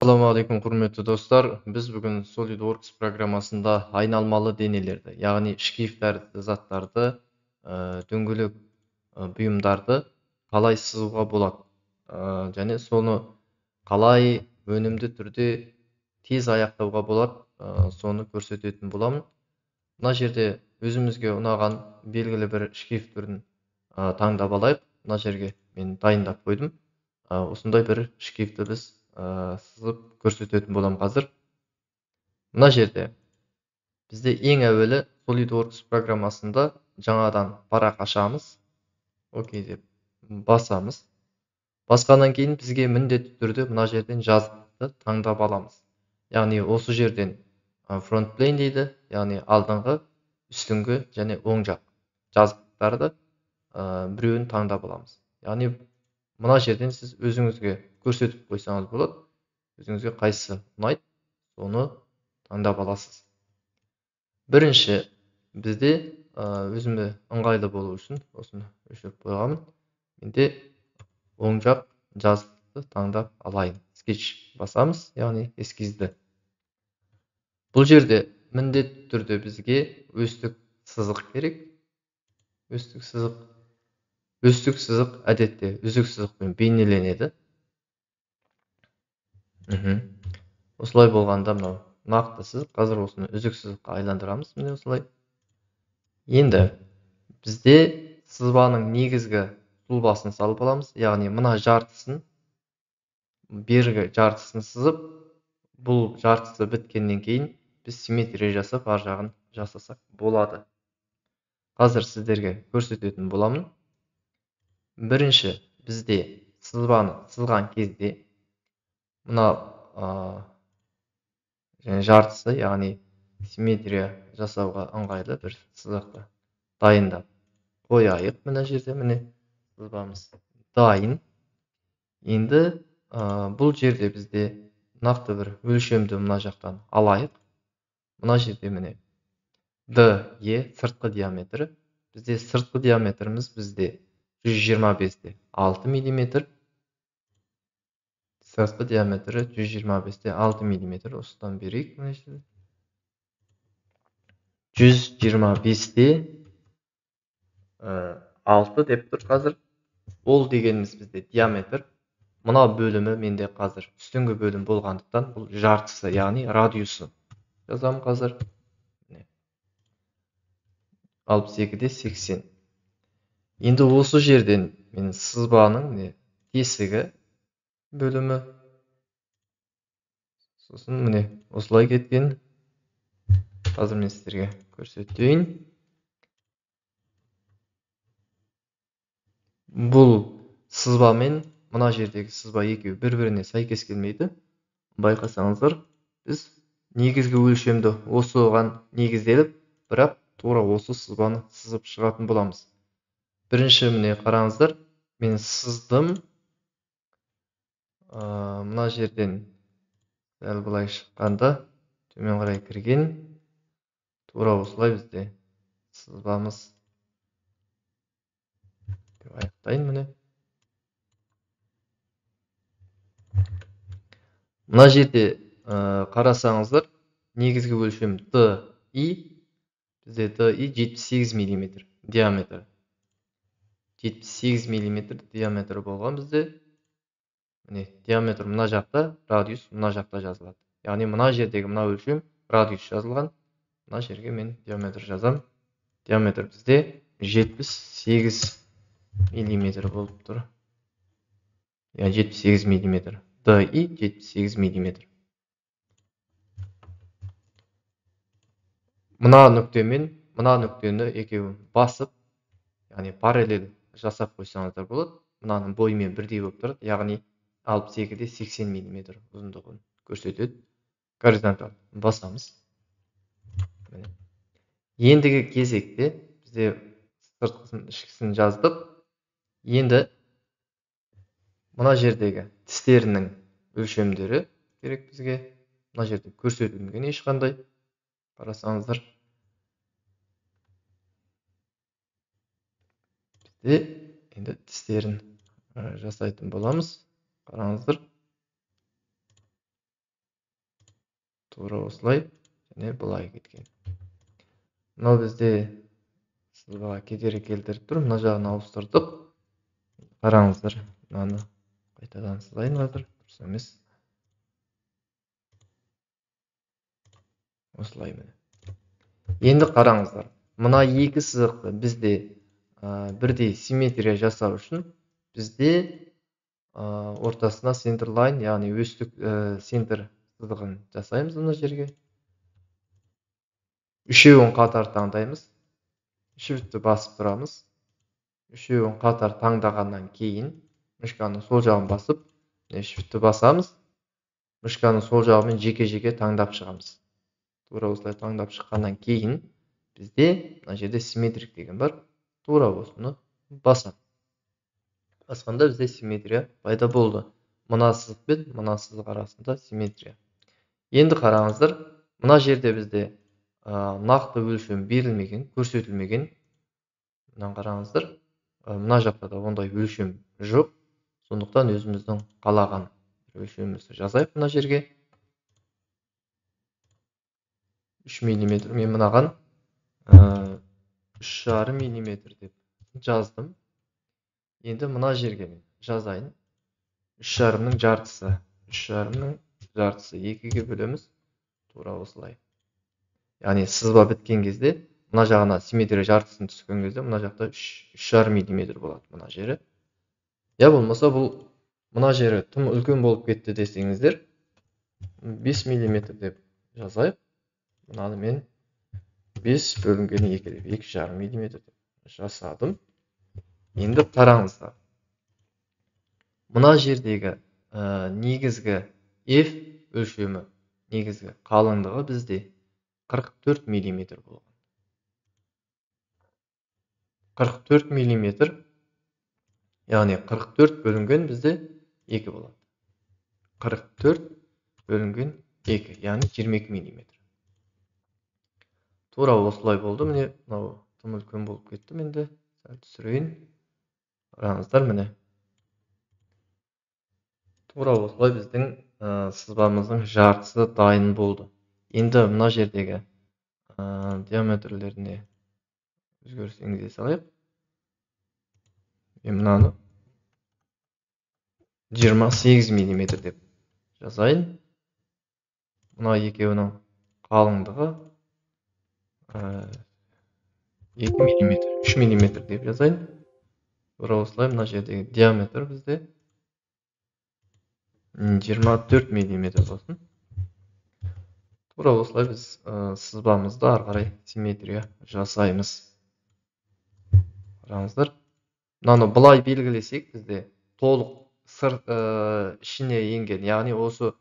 Ассалаумағалейкум, құрметті достар. Біз бүгін SolidWorks программасында айналмалы денелерді, яғни шкив тәрізді заттарды, дөңгелек бұйымдарды қалай сызуға болады, және соны қалай өнімді түрде тез аяқтауға болады, соны көрсететін боламын. Мына жерде өзімізге ұнаған белгілі бір шкив түрін таңдап алайық. Мына жерге мен дайындап қойдым. Осындай бір шкивті біз сызып көрсететін боламын қазір. Мына жерде бізде ең әуелі SolidWorks программасында жаңадан парақ ашамыз. Окей деп басамыз. Басқаннан кейін бізге міндетті түрде мына жерден жазықты таңдап аламыз. Яғни осы жерден front plane дейді, яғни алдыңғы, үстіңгі және оң жақ жазықтарды біреуін таңдап аламыз. Яғни мына жерден сіз өзіңізге көрсетіп қойсаңыз болады. Өзіңізге қайсысы ұнайды, соны таңдап аласыз. Бірінші бізде өзіме ыңғайлы болу үшін осыны өшіріп қойғанмын. Менде оң жақ жазықты таңдап алайын. Sketch басамыз, яғни эскизді. Бұл жерде міндетті түрде бізге өстік сызық керек. Өстік сызық. Өстік сызық әдетте үзік сызықпен бейнеленеді. Осылай болғанда мынау нақты сызық, қазір осыны үзік сызыққа айландырамыз, міне осылай. Енді бізде сызбаның негізгі сұлбасын салып аламыз, яғни мына жартысын, бергі жартысын сызып, бұл жартысы біткеннен кейін біз симметрия жасап, ар жағын жасасақ болады. Қазір сіздерге көрсететін боламын. Бірінші бізде сызбаны сызған кезде мына және жартысы, яғни симметрия жасауға ыңғайлы бір сызықты дайындап қояйық. Мына жерде міне сызбамыз дайын. Енді бұл жерде бізде нақты бір өлшемді мына жақтан алайық. Мына жерде міне DE сыртқы диаметрі. Бізде сыртқы диаметріміз бізде 125-те 6 миллиметр. Сыртқы диаметрі 125-те 6 миллиметр. Осыдан берейік мына жерде. 125-те 6 деп тұр қазір. Ол дегеніміз бізде диаметр. Мына бөлімі менде қазір үстіңгі бөлім болғандықтан бұл жартысы, яғни радиусы. Жазамын қазір. 62-де 80. Енді осы жерден мен сызбаның міне тесігі бөлімі, сосын міне осылай кеткен. Қазір мен сіздерге көрсетейін. Бұл сызба мен мына жердегі сызба екеуі бір-біріне сәйкес келмейді. Байқасаңыздар, біз негізгі өлшемді осыған негізделіп, бірақ тура осы сызбаны сызып шығатын боламыз. Бірінші міне қараңыздар, мен сыздым. Мына жерден дәл былай шыққанда төмен қарай кірген. Тура осылай бізде сызбамыз деп аяқтайын міне. Мына жерде қарасаңыздар, негізгі өлшем DI, бізде DI 78 миллиметр диаметр. 78 миллиметр диаметр болған бізде. Міне диаметр мына жақта, радиус мына жақта жазылады. Яғни мына жердегі мына өлшем радиус жазылған. Мына жерге мен диаметр жазам. Диаметр бізде 78 миллиметр болып тұр. Яғни 78 миллиметр. DI 78 миллиметр. Мына нүктемен мына нүктені екеуін басып, яғни параллель жасап қойсаңыздар болады. Мынаның бойымен бірдей болып тұрады, яғни 62-де 80 миллиметр ұзындығын көрсетеді. Горизонталь басамыз. Міне. Ендігі кезекте бізде сыртқысын, ішкісін жаздық. Енді мына жердегі тістерінің өлшемдері керек бізге. Мына жерде көрсетілмеген ешқандай. Қарасаңыздар. Бізде енді тістерін жасайтын боламыз. Қараңыздар. Тура осылай және былай кеткен. Мынау бізде сызбаға кедергі келтіріп тұр. Мына жағын ауыстырдық. Қараңыздар, мынаны қайтадан сызайын қазір. Дұрыс емес. Осылай міне. Енді қараңыздар, мына екі сызықты бізде бірдей симметрия жасау үшін бізде ортасына center line, яғни өстік центр сызығын жасаймыз мына жерге. Үшеуін қатар таңдаймыз. Shift'ті басып тұрамыз. Үшеуін қатар таңдағаннан кейін мышканың сол жағын басып, Shift'ті басамыз. Мышканың сол жағымен жеке-жеке таңдап шығамыз. Тура осылай таңдап шыққаннан кейін бізде мына жерде симметрик деген бар. Тура осыны басамыз. Басқанда бізде симметрия пайда болды. Мына сызық пен мына сызық арасында симметрия. Енді қараңыздар, мына жерде бізде нақты өлшем берілмеген, көрсетілмеген. Мынаны қараңыздар, мына жақта да ондай өлшем жоқ. Сондықтан өзіміздің қалаған өлшемімізді жазайық мына жерге. 3 миллиметр. Мен мынаған 3,5 миллиметр деп жаздым. Енді мына жерге мен жазайын. 3,5-ның жартысы. 3,5-ның жартысы 2-ге бөлеміз. Тура осылай. Яғни сызба біткен кезде мына жағына симметрия жартысын түскен кезде мына жақта 3,5 миллиметр болады мына жері. Я болмаса бұл мына жері тым үлкен болып кетті десеңіздер 5 миллиметр деп жазайық. Мынаны мен 5 бөлінген 2 деп 2,5 миллиметр деп жасадым. Енді қараңыздар. Мына жердегі негізгі F өлшемі, негізгі қалыңдығы бізде 44 миллиметр болған. 44 миллиметр, яғни 44 бөлінген бізде 2 болады. 44 бөлінген 2, яғни 22 миллиметр. Тура осылай болды. Міне, мынау тым үлкен болып кетті менде. Сәл түсірейін. Қараңыздар, міне. Тура осылай біздің сызбамыздың жартысы дайын болды. Енді мына жердегі диаметрлеріне өзгеріс енгізе салайық. Мен мынаны 28 миллиметр деп жазайын. Мына екеуінің қалыңдығы 2 миллиметр, 3 миллиметр деп жазайын. Тура осылай мына жердегі диаметр бізде 24 миллиметр болсын. Тура осылай біз сызбамызды ары қарай симметрия жасаймыз. Қараңыздар, мынаны былай белгілесек, бізде толық сырт ішіне енген, яғни осы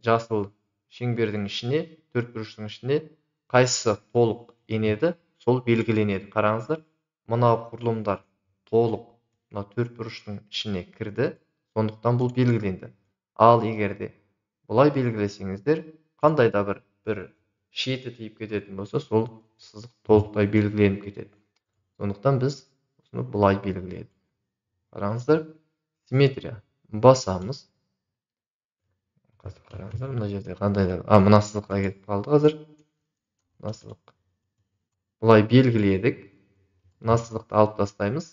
жасыл шеңбердің ішіне, төрт бұрыштың ішіне қайсысы толық енеді, сол белгіленеді. Қараңыздар, мына құрылымдар толық мына төрт бұрыштың ішіне кірді, сондықтан бұл белгіленді. Ал егер де былай белгілесеңіздер, қандай да бір шеті тиіп кететін болса, сол сызық толықтай белгіленіп кетеді. Сондықтан біз осыны былай белгіледік. Қараңыздар, симметрия басамыз. Қазір қараңыздар, мына жерде қандай да, мына сызыққа кетіп қалды қазір. Мына сызық. Былай белгіледік. Мына сызықты алып тастаймыз.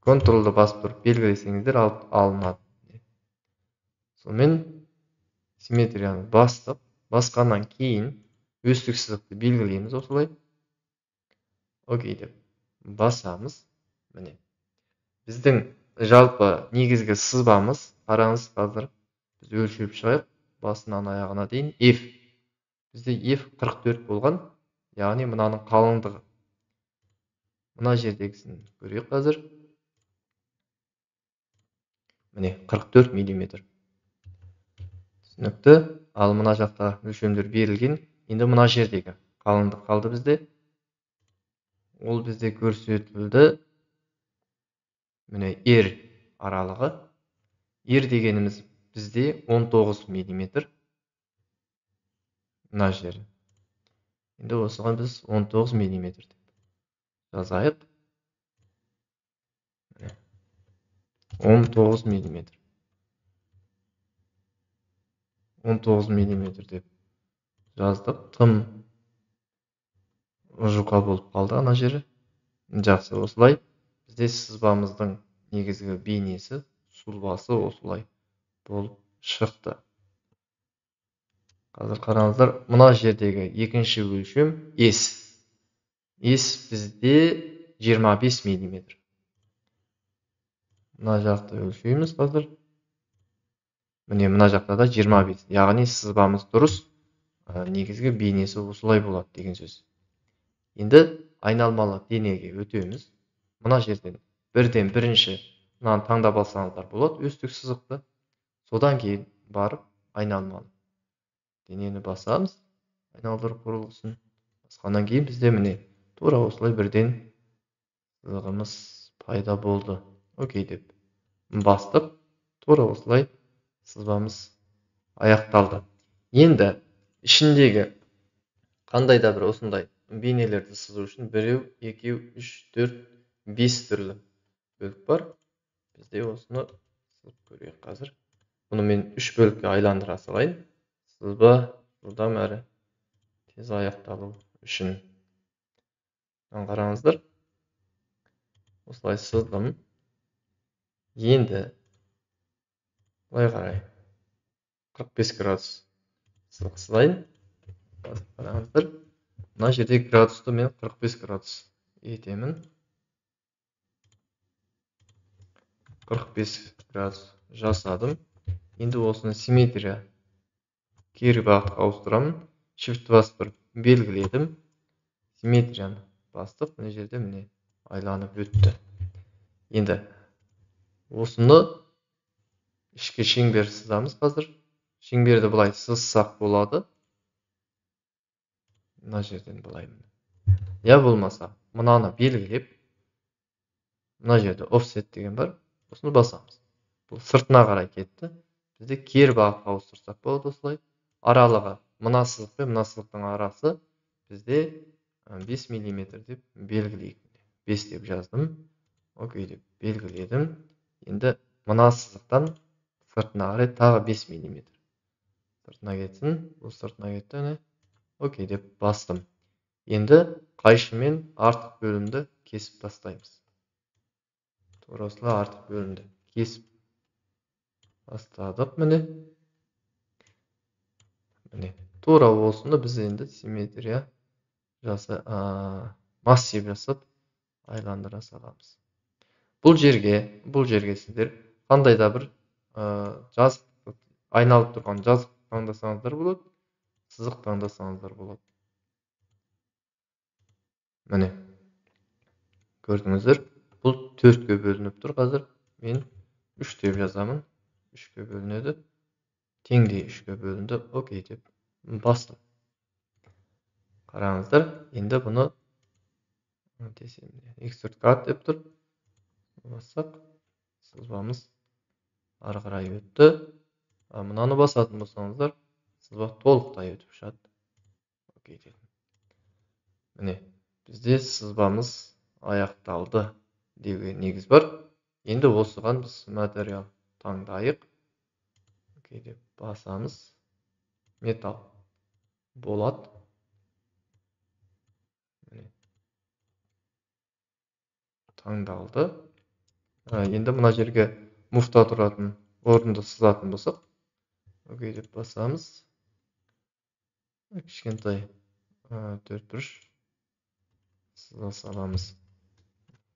Контролды басып тұрып белгілесеңіздер алып алынады. Сонымен симметрияны бастық. Басқаннан кейін өстік сызықты белгілейміз осылай. Окей деп басамыз. Міне. Біздің жалпы негізгі сызбамыз, қараңыз қазір біз өлшеп шығайық басынан аяғына дейін F. Бізде F 44 болған, яғни мынаның қалыңдығы. Мына жердегісін көрейік қазір. Міне 44 миллиметр. Түсінікті. Ал мына жақта өлшемдер берілген. Енді мына жердегі қалыңдық қалды бізде. Ол бізде көрсетілді. Міне R аралығы. R дегеніміз бізде 19 миллиметр. Мына жері. Енді осыған біз 19 миллиметр деп жазайық. 19 миллиметр. 19 миллиметр деп жаздық. Тым жұқа болып қалды ана жері. Жақсы, осылай бізде сызбамыздың негізгі бейнесі, сұлбасы осылай болып шықты. Қазір қараңыздар, мына жердегі екінші өлшем S. S бізде 25 миллиметр. Мына жақты өлшейміз қазір. Міне, мына жақта да 25. Яғни сызбамыз дұрыс, негізгі бейнесі осылай болады деген сөз. Енді айналмалы денеге өтеміз. Мына жерден бірден бірінші мынаны таңдап алсаңыздар болады, өстік сызықты. Содан кейін барып айналмалы денені басамыз, айналдыру құрылғысын. Басқаннан кейін бізде міне тура осылай бірден сызығымыз пайда болды. Окей деп бастық. Тура осылай сызбамыз аяқталды. Енді ішіндегі қандай да бір осындай бейнелерді сызу үшін 1, 2, 3, 4, 5 түрлі бөлік бар. Бізде осыны сызып көрейік қазір. Бұны мен 3 бөлікке айландыра салайын. Сызба жылдам әрі тез аяқталу үшін. Қараңыздар. Осылай сыздым. Енді былай қарай 45 градус сызық сызайын. Қараңыздар. Мына жерде градусты мен 45 градус етемін. 45 градус жасадым. Енді осыны симметрия кері бағытқа ауыстырамын. Shift басып тұрып белгіледім. Симметрияны бастық. Мына жерде міне айланып өтті. Енді осыны ішкі шеңбер сызамыз қазір. Шеңберді былай сызсақ болады. Мына жерден былай. Я болмаса мынаны белгілеп, мына жерде offset деген бар. Осыны басамыз. Бұл сыртына қарай кетті. Бізде кері бағытқа ауыстырсақ болады осылай. Аралығы мына сызық пен мына сызықтың арасы бізде 5 миллиметр деп белгілейік. 5 деп жаздым. Окей деп белгіледім. Енді мына сызықтан сыртына қарай тағы 5 миллиметр. Сыртына кетсін. Бұл сыртына кетті. Әне. Окей деп бастым. Енді қайшымен артық бөлімді кесіп тастаймыз. Тура осылай артық бөлімді кесіп тастадық міне. Міне, тура осыны біз енді симметрия массив жасап айландыра саламыз. Бұл жерге сіздер қандай да бір жазық, айналып тұрған жазық таңдасаңыздар болады, сызық таңдасаңыздар болады. Міне, көрдіңіздер, бұл 4-ке бөлініп тұр қазір. Мен 3 деп жазамын. 3-ке бөлінеді. Теңдей 3-ке бөлінді. Окей деп бастым. Қараңыздар, енді бұны X4K деп тұр. Бассақ, сызбамыз ары қарай өтті. Мынаны басатын болсаңыздар, сызба толықтай өтіп шығады. Окей дедім. Міне, бізде сызбамыз аяқталды деуге негіз бар. Енді осыған біз материал таңдайық. Окей деп басамыз. Металл болады. Міне, таңдалды. Енді мына жерге муфта тұратын орынды сызатын болсақ, окей деп басамыз. Кішкентай төрт бұрыш сыза саламыз.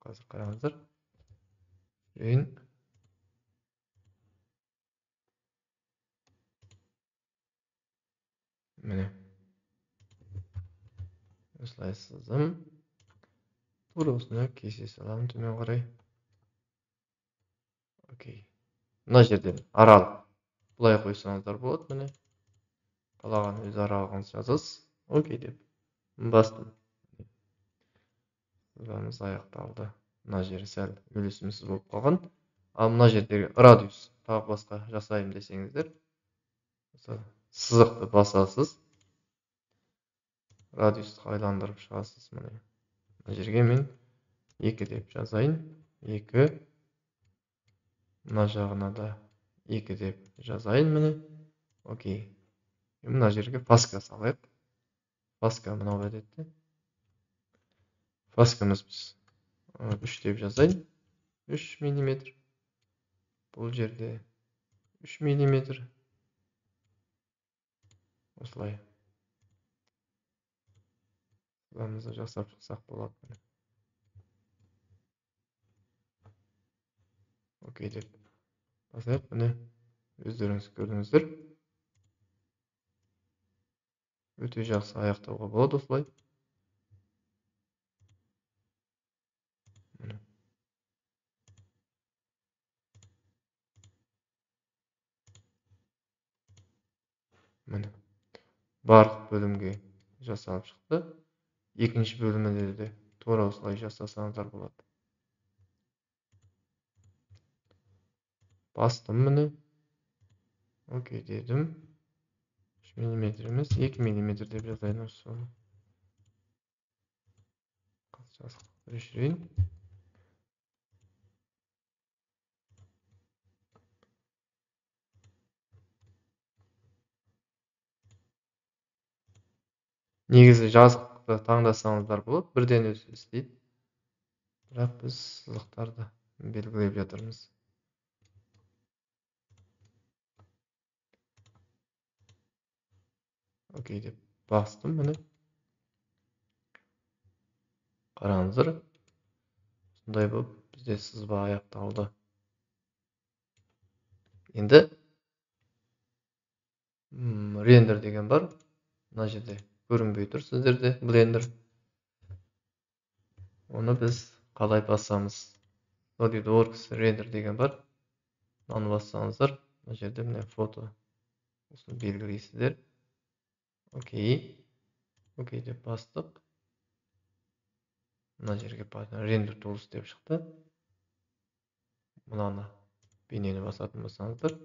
Қазір қараңыздар. Міне. Осылай сыздым. Тура осыны кесе саламын төмен қарай. Окей. Мына жерден аралық былай қойсаңыздар болады, міне. Қалаған өз аралығыңызды жазасыз. Окей деп бастым. Сызбамыз аяқталды. Мына жері сәл үйлесімсіз болып қалған. Ал мына жердегі радиус тағы басқа жасаймын десеңіздер, сызықты басасыз. Радиусты айландырып шығасыз, міне. Мына жерге мен 2 деп жазайын. 2. Мына жағына да 2 деп жазайын, міне. Окей. Мына жерге фаска салайық. Фаска мынау әдетте. Фаскамыз біз 3 деп жазайын. 3 миллиметр. Бұл жерде 3 миллиметр. Осылай. Сызбамызды жасап шықсақ болады. Окей деп басайық. Міне өздеріңіз көрдіңіздер. Өте жақсы аяқтауға болады осылай. Міне. Міне. Барлық бөлімге жасалып шықты. Екінші бөлімінде де тура осылай жасасаңыздар болады. Бастым міне. Окей дедім. 3 миллиметр емес, 2 миллиметр деп жазайын осы соны. Жазықтықты өшірейін. Негізі жазықты таңдасаңыздар болады, бірден өзі істейді. Бірақ біз сызықтарды белгілеп жатырмыз. Окей деп бастым міне. Қараңыздар. Осындай болып бізде сызба аяқталды. Енді рендер деген бар. Мына жерде көрінбей тұр сіздерде Blender. Оны біз қалай басамыз? SolidWorks рендер деген бар. Мынаны бассаңыздар, мына жерде міне фото. Осыны белгілейсіздер. Окей. Окей деп бастық. Мына жерге рендер tools деп шықты. Мынаны бейнені басатын болсаңыздар.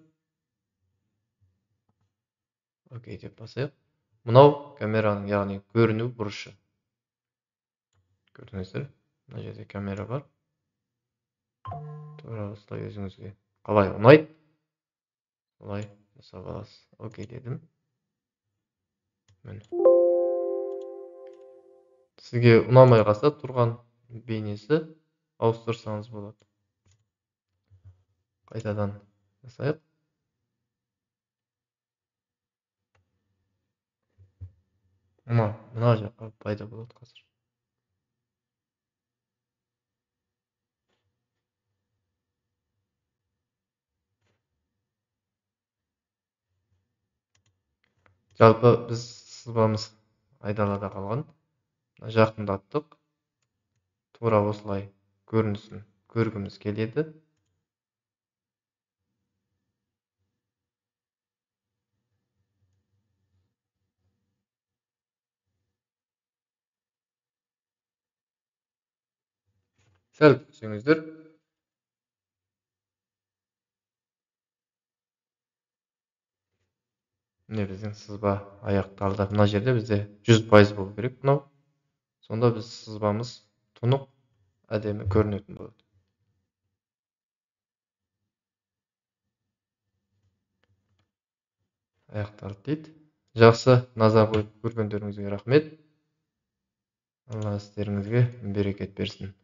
Окей деп басайық. Мынау камераның, яғни көріну бұрышы. Көрдіңіздер, мына жерде камера бар. Тура осылай өзіңізге қалай ұнайды, солай жасап аласыз. Окей дедім. Міне. Сізге ұнамай қалса тұрған бейнесі ауыстырсаңыз болады. Қайтадан жасайық. Мына жаққа пайда болады қазір. Жалпы біз сызбамыз айдалада қалған. Жақындаттық. Тура осылай көрінісін көргіміз келеді. Сәл күтсеңіздер. Міне біздің сызба аяқталды. Мына жерде бізде 100% болу керек мынау. Сонда біз сызбамыз тұнық, әдемі көрінетін болады. Аяқталды дейді. Жақсы, назар қойып көргендеріңізге рахмет. Алла істеріңізге берекет берсін.